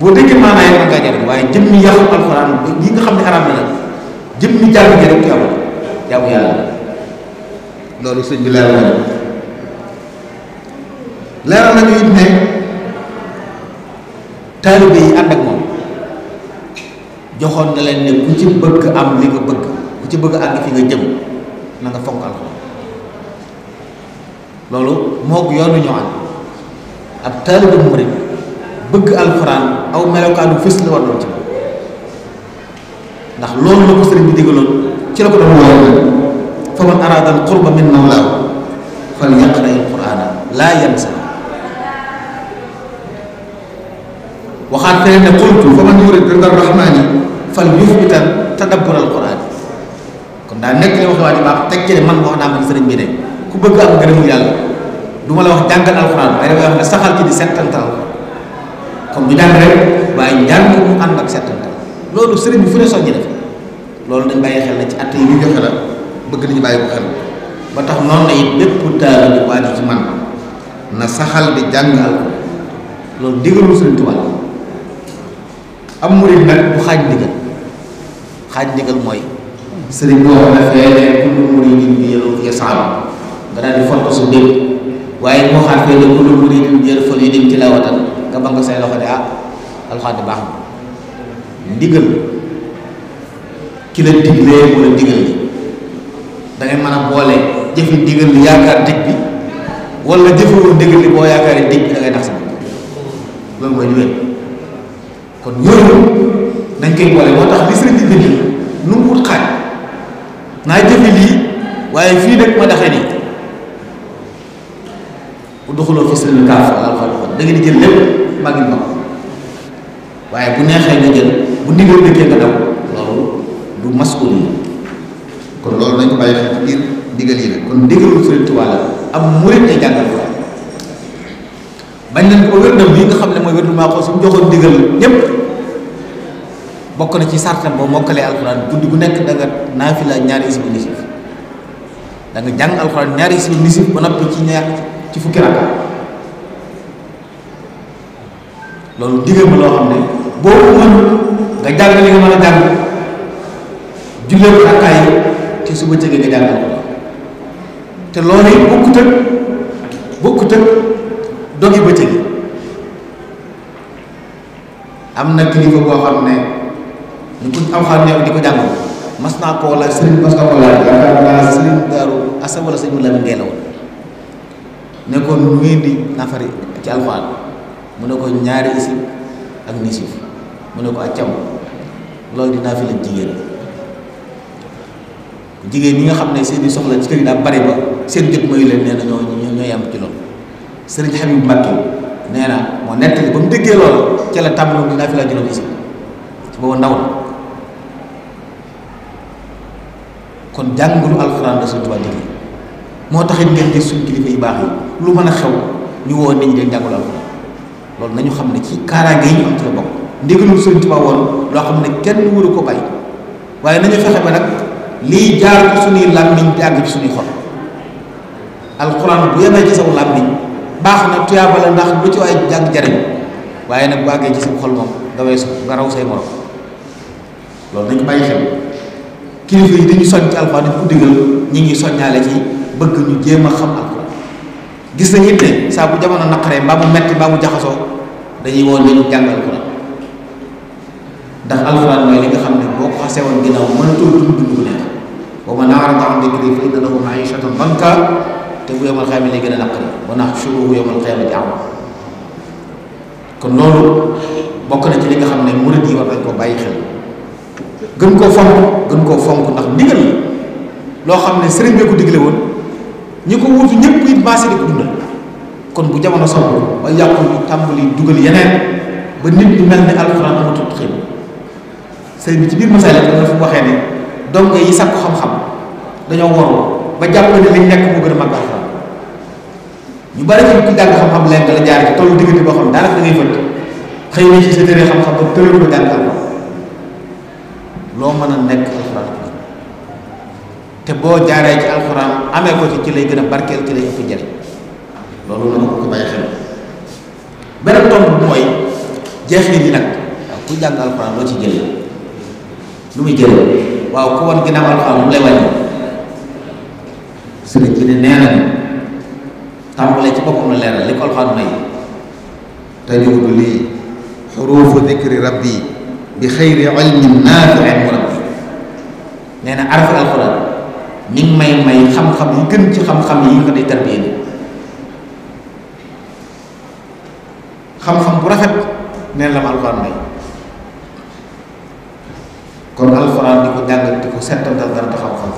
boo déggee maanaam yëpp nga jariñ waaye jëmmi yàqu alxuraan yi nga xam ne arab na la jëmmi jàng gi rek yow jaamu yàlla loolu sëñ bi leeral nañu it ne taalibe yi ànd ak moom joxoon na leen ne ku ci bëgg am li nga bëgg ku ci bëgg àgg fi nga jëm na nga fonk alxuraan loolu moo yoonu ñoo ànd ab taalibe murid bëgg alxuraan aw melokaanu fës la war doon ci ndax loolu la ko sëriñ bi digaloon ci la ko doon woo fa man araada al qurba min mawlaahu fal yaqra al qur'ana laa yansa waxaat feneen ne qultu fa man yurid rida rahmani fal yuthbitan tadabbur al qur'an kon daa nekk li wax waa ji baax teg ci ne man wax naa man sëriñ bi ne ku bëgg am ngërëmul yàlla du ma la wax jàngal alxuraan waaye damay wax ne saxal ci di settantal comme du jàng rek waaye njàng mu ànd ak settantal loolu sëriñ bi fu ne soññi def loolu dañ bàyyi xel na ci atte yi ñu joxe la bëgg nañu bàyyi ko xel ba tax noonu na it bépp taal bi waaju ci man na saxal di jàng alxuraan loolu digalul sëriñ Tuubaa am murid nag bu xaaj ndigal mooy sëriñ boo xam ne fee kullu muridin bi yeloo fi saaba nga daal di fonk su dégg waaye moo xaar fee ne kullu muridin bi yeloo yi dem ci lawatan nga ba nga say loxo de alxuraan di baax na ndigal ki la diglee wala digal li da ngay mën a boole jëfi digal li yaakaar dig bi wala jëfewul digal li boo yaakaaree dig bi da ngay nax sa bopp loolu mooy li wér kon yooyu dañ koy boole moo tax li sëriñ bi bind nu mu wut xaaj naa jëfe lii waaye fii nag ma daxee nii bu doxuloo fi sëriñ kaaf wala alxuraan da ngeen di jël lépp maa ngi bokk waaye bu neexee nga jël bu ndigal dëkkee nga daw loolu du mas'ul yi kon loolu dañ ko bàyyi xel ci biir ndigal yi la kon ndigalul Sëriñ Tuubaa la am murit ay jàngal ko bañ nañ ko wér-dam yi nga xam ne mooy wér-du maa xool su mu joxoon ndigal ñépp bokk na ci sartam boo mokkalee alxuraan guddi gu nekk da nga naafila ñaari isbu nisif da nga jàng alxuraan ñaari isbu nisif ba noppi ci fukki rakka loolu digal ma loo xam ne boo mën nga jàng li nga mën a jàng jullee ko rakkaay yi te su bëccëgee nga jàngal ko te loolu it bokkut ak dogi bëccëg yi am na kilifa boo xam ne ñu ko am xam ne di ko jàng mas naa koo laaj sëriñ mas naa koo laaj yaakaar naa sëriñ Daaru Asa wala sëriñ Lamin Ngay la woon ne ko nu ngeen di nafari ci alxuraan mu ne ko ñaari isib ak nisif mu ne ko ak cam loolu dinaa fi la jigéen ñi nga xam ne seeni soxla ci kër yi daa bari ba seen jot mooy leen nee na ñoo yam ci loolu sëriñ Habib Mbacke nee na moo nettali ba mu déggee loolu ca la tàmbaloon dinaa fi la juróom isib ci boobu ndaw la kon jàngalu alxuraan la Sëriñ Tuubaa digle moo taxit ngeen gis suñ kilifa yu baax yi lu mën a xew ñu woo nit ñi dañ jàngalu alxuraan loolu nañu xam ne ci kaaraange yi ñu am ci la bokk ndigalul Sëriñ Tuubaa woon loo xam ne kenn waru ko bàyyi waaye nañu fexe ba nag lii jaar ci suñuy làmmiñ di àgg ci suñuy xol alxuraan bu yemee ci saw làmmiñ baax na tuyaaba la ndax lu ci waay jàng jariñ waaye nag bu àggee ci sa xol moom nga weesu nga raw say morom loolu nañu bàyyi xel kilifa yi dañu soñ ci alxuraan dañ ko digal ñi ngi soññaale ci bëgg ñu jéem a xam alxuraan gis nañu it ne saa bu jamono naqaree mbaa mu metti mbaa mu jaxasoo dañuy woon ñu jàng alxuraan ndax alxuraan mooy li nga xam ne boo ko xasee woon ginnaaw mënatoo dund bu neex wa man a'rada an dikri fa inna lahu ma'ishatan danka te bu yawmal qiyaamati lay gën a naqari wa nahshuruhu yawmal qiyaamati a'maa kon loolu bokk na ci li nga xam ne murid yi war nañ koo bàyyi xel gën koo fonk ndax ndigal la loo xam ne sëriñ bi ko digle woon ñi ko wuutu ñëpp it maase di ko dundal kon bu jamono soppi ba yàqu ñu tàmbali dugal yeneen ba nit ñi mel ne alxuraan amatul xëy sëriñ bi ci biir masala am na fu waxee ne dongo yi sàkku xam-xam dañoo waru ba jàpp ne liñ nekk moo gën a mag alxuraan ñu bari ci ku jàng xam-xam leen la jaar ci tollu diggante boo xam ne daanaka da ngay fëtt xëy na ci sa tëree xam-xam ba tëral ko jàng alxuraan loo mën a nekk alxuraan te boo jaaree ci alxuraan amee ko ci lay gën a barkeel ci lay ëpp njariñ loolu la ma ko bàyyi xel beneen tomb bi mooy jeexit yi nag waaw ku jàng alxuraan loo ci jëlee lu muy jëlee waaw ku wan ginnaaw alxuraan lu mu lay wàññi sëriñ bi ne nee na tàmbalee ci boppam la leeral li ko alxuraan may tajuudu lii xuruufu dikri rabbi bi xayri ilmin naafi'in murabbi nee na arafi alxuraan mi ngi may xam-xam yi gën ci xam-xam yi nga day tarbiya ni xam-xam bu rafet nee na la ma alxuraan may kon alxuraan di ko jàng di ko settantal dana tax xam-xam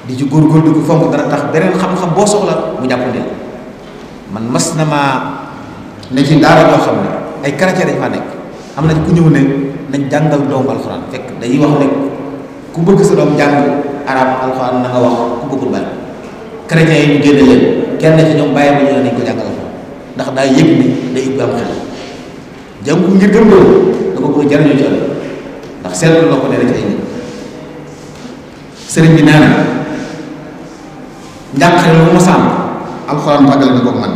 di ci góorgóorlu di ko fonk dana tax beneen xam-xam boo soxla mu jàppandil man mas na maa ne ci daara yoo xam ne ay chrétien dañ faa nekk am na ku ñëw ne nañ jàngal doomu alxuraan fekk dañuy wax ne ku bëgg sa doom jàng arab alxuraan na nga wax ku bëggul bàyyi chrétien yi ñu génne leen kenn ci ñoom bàyyi ba ñu ne nañ ko jàngal alxuraan ndax daa yëg ni day ubbi am xel jàng ko ngir gëm loolu da ko bëgg jariñoo ci ëllëg ndax seetlu na ko ne rek ay nit sëriñ bi nee na njàqare lu ma sàmm alxuraan tàggale na ko man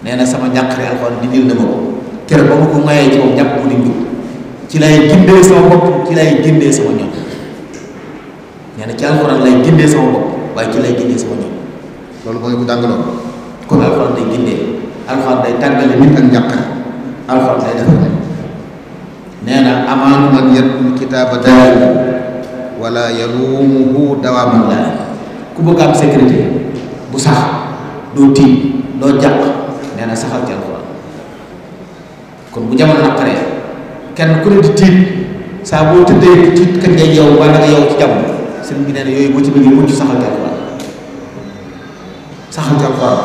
nee na sama njàqare alxuraan dindil na ma ko keroog ba ma ko mayee ci moom jàpp mu di njub ci lay gindee sama bopp ci lay gindee sama ñoom nee na ci alxuraan lay gindee sama bopp waaye ci lay gindee sama ñoom loolu mooy bu jàngaloon kon alxuraan day gindee alxuraan day tàggale nit ak njàqare alxuraan day defar ne nee na amaanu man yatlul kitaaba daa'im wala yaluumuhu dawaaman laa ku bëgg am sécurité bu sax doo tiit doo jàq nee na saxal ci alxuraan kon bu jamono naqaree kenn ku ne di tiit saa boo tëddee tiit kañ ngay yow wala nga yow ci jàmm sëñ bi nee na yooyu boo ci bëggee mucc saxal ci alxuraan saxal ci alxuraan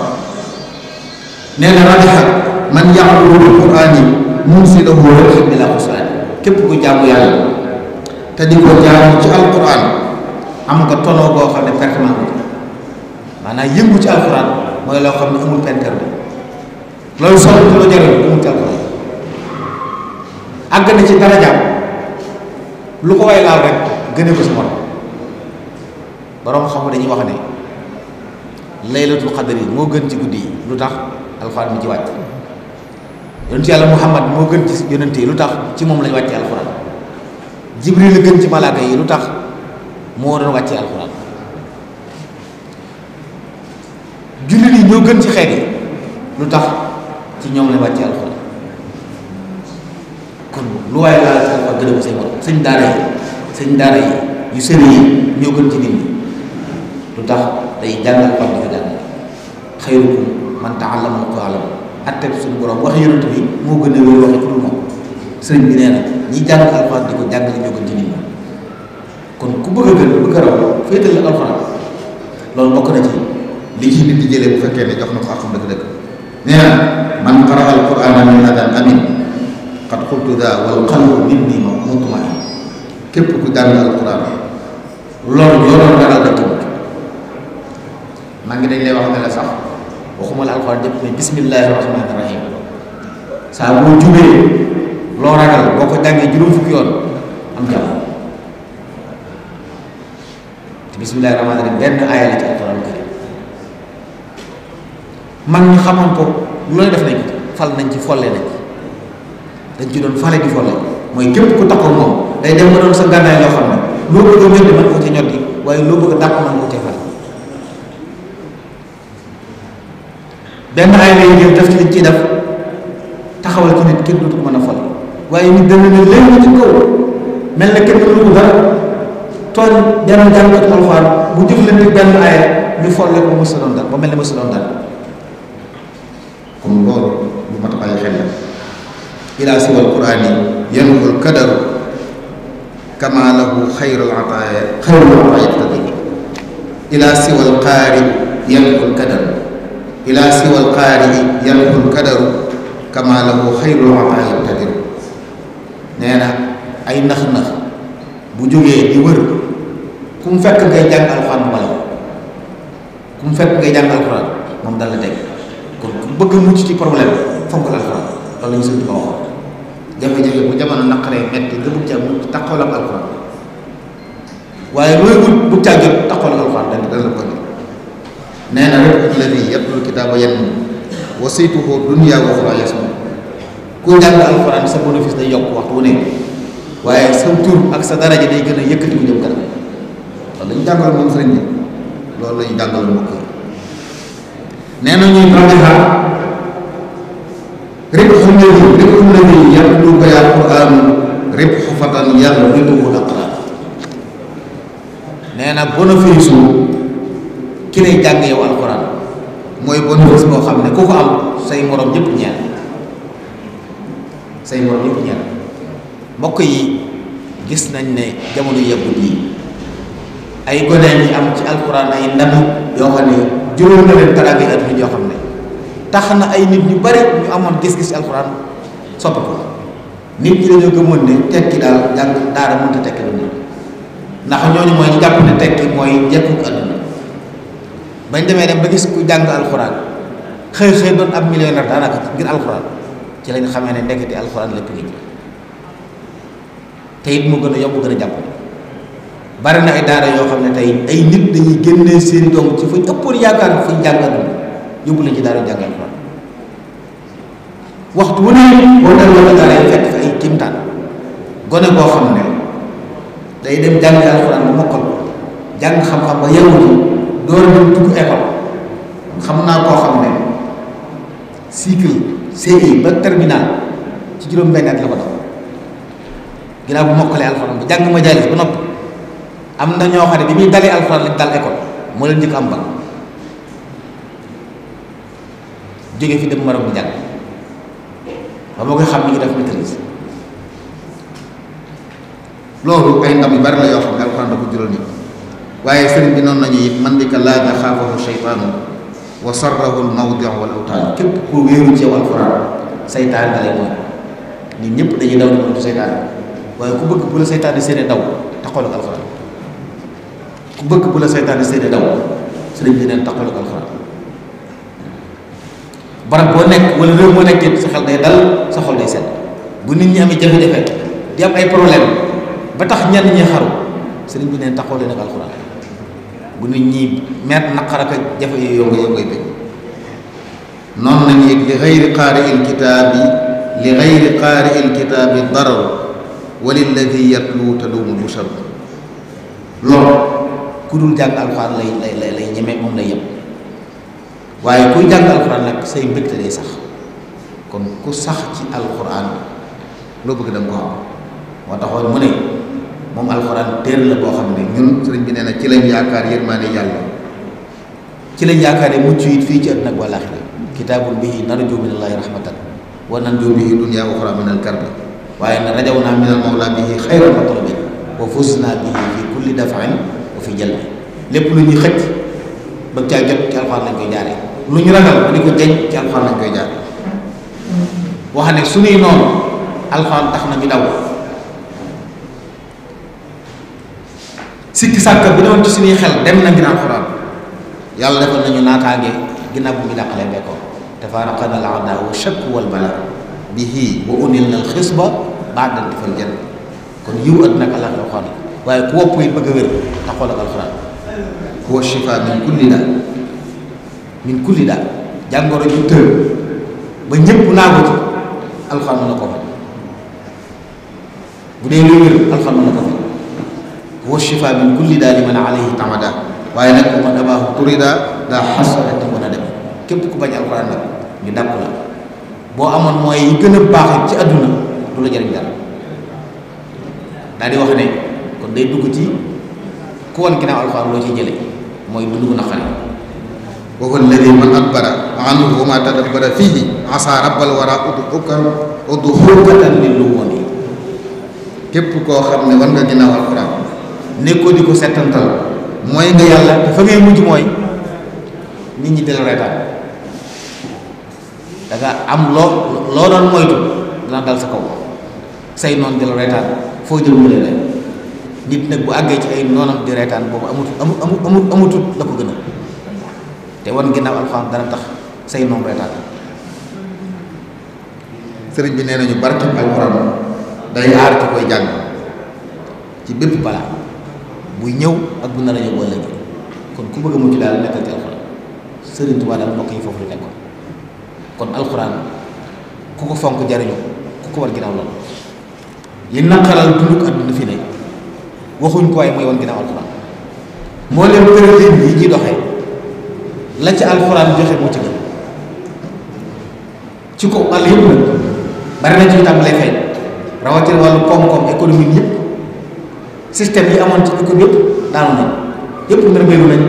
nee na rajaxa man ya'budu bil qur'aani munsilahu rajin bila xusraan képp ku jaamu yàlla te di ko jaamu ci alxuraan am nga tonoo boo xam ne pertement bi maanaam yëngu ci alxuraan mooy loo xam ne amul perte loolu soxla te loo jariñ amul ci alxuraan àgg na ci darajaam lu ko way laal rek gëne ko si morom borom xam dañuy wax ne laylatul qadr yi moo gën ci guddi yi lu tax alxuraan mi ci wàcc yonent yàlla muhammad moo gën ci yonent yi lu tax ci moom lañ wàccee alxuraan jibril la gën ci malaaka yi lu tax moo doon wàccee alxuraan jullit yi ñoo gën ci xeet yi lu tax ci ñoom lañ wàccee alxuraan kon lu waaye laal ci alxuraan gën a ko say morom sëñ daara yi yu sëri yi ñoo gën ci nit ñi lu tax day jàngal alxuraan di ko jàngal xayrukum man ta'allama al-Qur'aan atte suñu borom wax yonent bi moo gën a wér waxe ku dul moom sëriñ bi nee na ñi jàng alxuraan di ko jàngale ñoo gën ci nit ñi kon ku bëgg a gën bëgg a raw féetal la alxuraan loolu bokk na ci li ci nit di jëlee bu fekkee ne jox na ko xam dëgg-dëgg nee na man qara'a al-Qur'aana min adan amin qad qultu daa wal qalbu minni mutma'in képp ku jàng alxuraan loolu yoo doon ragal dëkk maa ngi dañ lay wax ne la sax waxuma la alxuraan jëpp mais bismillahi rahmaani rahim saa boo jubee loo ragal boo ko jàngee juróom fukki yoon am jàmm te bismillahi rahmaani rahim benn aaya la ci alxuraan karim mag ñu xamoon ko lu lay def nañ ko fal nañ ci folle nañ dañ ci doon fale di folle mooy képp ku taxaw moom day dem ba doon sa gànnaay loo xam ne loo bëgg a ñoddi mën ko ci ñoddi waaye loo bëgg a dàq mën ko ci fal benn ay lay jël def ci liñ ciy def taxawal ci nit kenn dootu ko mën a fal waaye nit dana ne léegi ci kaw mel na kenn mënu ko dara tooñ benn jàngkat alxuraan bu jëflante benn aaya ñu folle ko mësa doon dal ba mel ne mësa doon dal kon loolu lu mat a bàyyi xel la ilaa siwal quraani yanul kadaru kama lahu xayrul ataaya yaqtadi ilaa siwal qaari yanul kadaru ilaa siwal qaari yanul kadaru kama lahu xayrul ataaya yaqtadi nee na ay nax-nax bu jógee di wër ku mu fekk ngay jàng alxuraan wala ku mu fekk ngay jàng alxuraan moom dal la teg kon ku bëgg mucc ci problème fonk la alxuraan loolu lañu sëñ ko waxoon jafe-jafe bu jamono naqaree metti nga bëgg caa mucc taxawal ak alxuraan waaye looy wut bëgg caa jot taxawal ak alxuraan dana la ko ne nee na rek alladi yatlul kitaaba yanmu wa saytuhu dunya wa ukhra yasmu ku jàng alxuraan sa bénéfice day yokk waxtu wu ne waaye sa tur ak sa daraja day gën a yëkkati ku jëm kanam loolu la ñu jàngal moom sëriñ bi loolu la ñu jàngal mbokk yi nee na ñuy fatiha ribxu nabi yatlu ko yaa alquran ribxu fatan yarriduhu alaqran nee na bénéfice ki lay jàng yow alquran mooy bénéfice boo xam ne ku ko am say morom ñëpp ñeel mbokk yi gis nañ ne jamono yàggut yi ay gone yi am ci alquran ay ndam yoo xam ne juróom na leen taraange àdduna yoo xam ne tax na ay nit ñu bari ñu amoon gis-gis ci alquran soppi ko nit ñi dañoo gëmoon ne tekki daal jàng daara mënta tekki lu ndax ñooñu mooy ñu jàpp ne tekki mooy jekkuk àdduna bañ demee dem ba gis ku jàng alquran xëy doon ab millionnaire daanaka ngir alquran ci lañ xamee ne ndekete alquran lépp ngi ci te it mu gën a yomb gën a jàpp bari na ay daara yoo xam ne tey ay nit dañuy génnee seen doom ci fuñ ëppoon yaakaar fuñ jàngal yóbbu lañ ci daara jàngal alxuraan waxtu wu ne boo delloo daara yi fekk fi ay kimtaan gone boo xam ne day dem jàngi alxuraan bu mokkal jàng xam-xam ba yewu ci door dem dugg école xam naa koo xam ne cycle CI ba terminal ci juróom-benn at la ko def ginnaaw bu mokkalee alxuraan bu jàng majaalis ba noppi am na ñoo xam ne bi muy dalee alxuraan lañ dal école moo leen njëkk am ba jóge fi dem Maroc di jàng ba moo koy xam ni ngi def maîtrise loolu ay ndam yu bari la yoo xam ne alxuraan da ko jural nit waaye sëriñ bi noonu nañu it man di ka laa yaxaafahu sheytaanu wa sarrahu almawdiu wal awtaan képp ku wéeru ci yow alxuraan seytaan da lay mooy nit ñëpp dañuy daw ni moom du seytaan waaye ku bëgg bu la seytaane seeni daw taxawal ak alxuraan ku bëgg bu la seytaane seeni daw sëriñ bi neen taxawal ak alxuraan barab boo nekk wala réew moo nekk sa xel day dal sa xol day set bu nit ñi amee jafe-jafe di am ay problème ba tax ñenn ñi xaru sëriñ bi neen taxawal ak alxuraan bu nit ñi meet naqar ak jafe yooyu nga koy bëgg noonu nañu yëg li gayri qaari il kitaabi darar walilladi yatlu taduumu bushar loolu ku dul jàng alxuraan lay ñeme moom lay yem waaye kuy jàng alxuraan nag say mbégte day sax kon ku sax ci alxuraan loo bëgg da nga ko xam moo taxoon mu ne moom alxuraan téere la boo xam ne ñun sëriñ bi nee na ci lañ yaakaar yërmaande yàlla ci lañ yaakaar mucc it fii ci àdduna ak wàllaaxira kitaabun bihi narju minallaahi rahmatan wa nanju bihi dunya wa uxra min alkarbi waaye na rajaw naa minal mawla bihi xayran matlabin wa fusna bihi fi kulli daf'in wa fi jalbi lépp lu ñuy xëcc bëgg caa jot ci alxuraan lañ koy jaaree lu ñu ragal ba di ko jeñ ci alxuraan lañ koy jaaree wax ne suñuy noonu alxuraan tax na ñu daw sikki sàkk bi newoon ci suñuy xel dem na ngir alxuraan yàlla defal nañu naataange ginnaaw bu ñu dàqalee bekkoon tafaaraqana al a'daa wa shakku wal balaa bihi wa unilna al xisba ba'da intifal janna kon yiw àddina ak àllaaxira alxuraan waaye ku wopp it bëgg a wér taxawal ak alxuraan huwa shifaa min kulli daa jàngoro ju tër ba ñëpp naagu ci alxuraan mën na ko faj bu dee luy wér alxuraan mën na ko faj huwa shifaa min kulli daa liman alayhi tamada waaye nag bu ma dabaahu turida daa xasarati mën a dem képp ku bañ alxuraan nag ñu dàpp la boo amoon mooy yi gën a baax ci àdduna du la jëriñ dara daal di wax ne kon day dugg ci ku woon ginnaaw alxuraan loo ciy jële mooy dundu naqari wa huwa alladi man adbara anhu wa ma tadabbara fihi asa rabbal wara udxukatan lil luwani képp koo xam ne war nga ginnaaw alxuraan nekkoo di ko settantal mooy nga yàlla te fa ngay mujj mooy nit ñi di la reetaan da nga am loo doon moytu dana dal sa kaw say noon di la reetaan foo jël mu leen nit nag bu àggee ci ay noonam di reetaan boobu amutut la ko gën a te wan ginnaaw alxuraan dana tax say noon reetaan sëriñ bi nee nañu barke alxuraan day aar ci koy jàng ci bépp balaa buy ñëw ak bu nar a ñëw walla kon ku bëgg a mucc daal nekkal ci alxuraan sëriñ Tuubaa daal mbokk yi foofu la nekkoon kon alxuraan ku ko fonk jariñu ku ko war ginnaaw loolu li naqaral dunduk àdduna fi ne waxuñ ko waaye mooy woon ginnaaw alxuraan moo leen tëralin yi ñuy doxee la ci alxuraan joxe moo ci gën ci ko wàll yëpp nag bari na ci ñu tàmbalee feeñ rawatina wàllu koom-koom économique yëpp système yi amoon ci économie yëpp daanu nañ yëpp nërmeelu nañ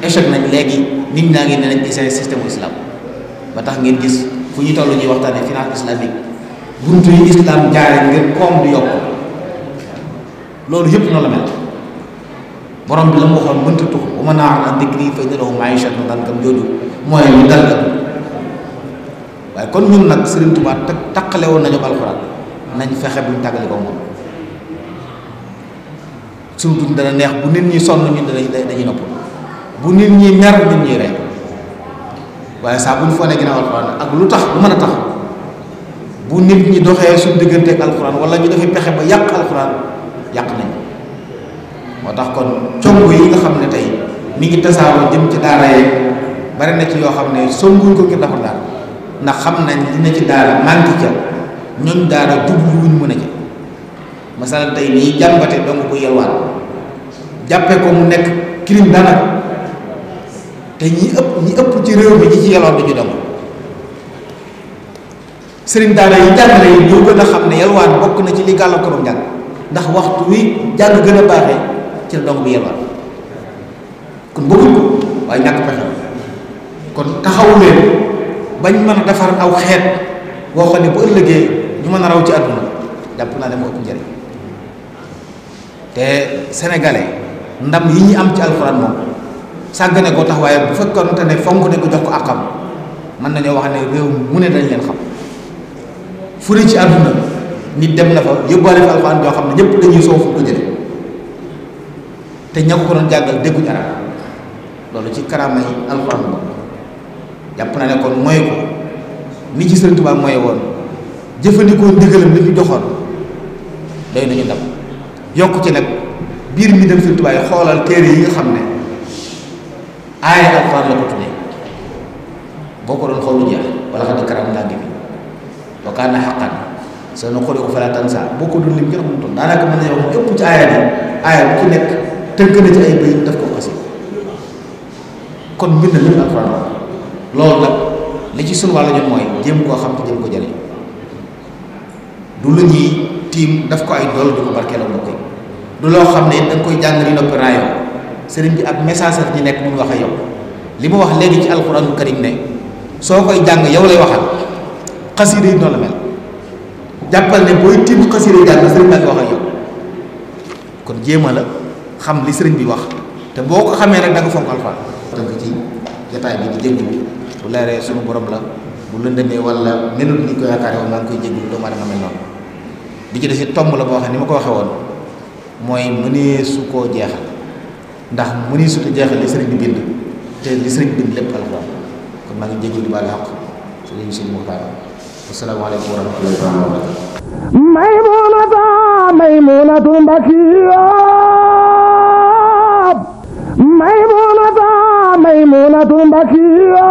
échec nañ léegi nit ñaa ngi ne nañ essayé système islam ba tax ngeen gis fu ñu toll ñuy waxtaane finance islamique buntu yi islam jaare ngir koom di yokk loolu yëpp noonu la mel borom bi la mu waxoon mënta tux wa man a'rada an dhikri fa inna lahu ma'ishatan dankan jooju mooy lu dal la waaye kon ñun nag Serigne Touba taqale woon nañu alxuraan nañ fexe buñ tàggale ko moom suñu dund dana neex bu nit ñi sonn ñun dañuy nopp bu nit ñi mer nit ñi rek waaye saa bu ñu foo ne ginnaaw alxuraan ak lu tax lu mën a tax bu nit ñi doxee suñu diggante ak alxuraan wala ñu defee pexe ba yàq alxuraan yàq nañ moo tax kon congo yi nga xam ne tey mi ngi tasaaroo jëm ci daara yeeg bari na ci yoo xam ne songuñ ko ngir defar daara ndax xam nañ li ne ci daara manqué ca ñun daara jubluwuñ mën a ca masalan tey nii jàmbate dong bu yelwaan jàppe ko mu nekk crime daanaka te ñi ëpp ci réew mi ñi ci yelwaan duñu dong sëriñ daara yi jàngale yi ñoo gën a xam ne yelwaan bokk na ci li gàllankooram jàng ndax waxtu wi jàng gën a baaxee ci la dong bi yelwaan kon bëgguñ ko waaye ñàkk pexe kon taxawu leen bañ mën a defar aw xeet boo xam ne bu ëllëgee ñu mën a raw ci àdduna jàpp naa ne moo ëpp njëriñ te sénégalais ndam yi ñu am ci alxuraan moom sàggane ko tax waaye bu fekkoonte ne fonk ne ko jox ko àqam mën nañoo wax ne réew mu ne dañ leen xam fu ne ci àdduna nit dem na fa yóbbaale fa alxuraan joo xam ne ñëpp dañuy soow fu ko jële te ña ko doon jàngal dégguñu arab loolu ci karaama yi alxuraan boobu jàpp naa ne kon mooy ko ni ci Sëriñ Tuubaa mooy woon jëfandikoo ndigalam li ñu joxoon doy nañu ndam yokk ci nag biir mi dem Sëriñ Tuubaa yi xoolal téere yi nga xam ne aaya alxuraan la ko tuddee boo ko doon xool lu jeex wala xam ne karam laa ngi fi wa kaana haqqan sanuqri'uka falaa tansaa boo ko doon lim ngeen xamutoon daanaka mën nañoo wax ëpp ci aaya bu ci nekk tënk na ci ay bayit daf ko xasi kon mbind lépp alxuraan loolu nag li ci sunu wàll ñun mooy jéem koo xam te jéem ko jëriñ du lu ñuy tiim daf ko ay dool di ko barkeeloo mbokk yi du loo xam ne it da nga koy jàng ni noppi raayoo sëriñ bi ak message ñi nekk mu wax ak yow li mu wax léegi ci alxuraanul karim ne soo koy jàng yow lay waxal xasiida yi noonu la mel jàppal ne booy tiim xasiida yi jàng sëriñ baa ngi wax ak yow kon jéema la xam li sëriñ bi wax te boo ko xamee rek da nga fonk alxuraan tënk ci jotaay bi di jégalu bu leeree sunu borom la bu lëndëmee wala melut ni ko yaakaare woon maa ngi koy jégalu doomu aadama mel noonu bi ci des it tomb la boo xam ne ni ma ko waxee woon mooy mënee su koo jeexal ndax mënee su ko jeexal li sëriñ bi bind te li sëriñ bi bind lépp alxuraan kon maa ngi jégalu di baal xaq sëriñ si Muxtaar asalaamaaleykum wa rahmatullahi wa barakatuh maymunatu mbakiya maymunatu mbakiya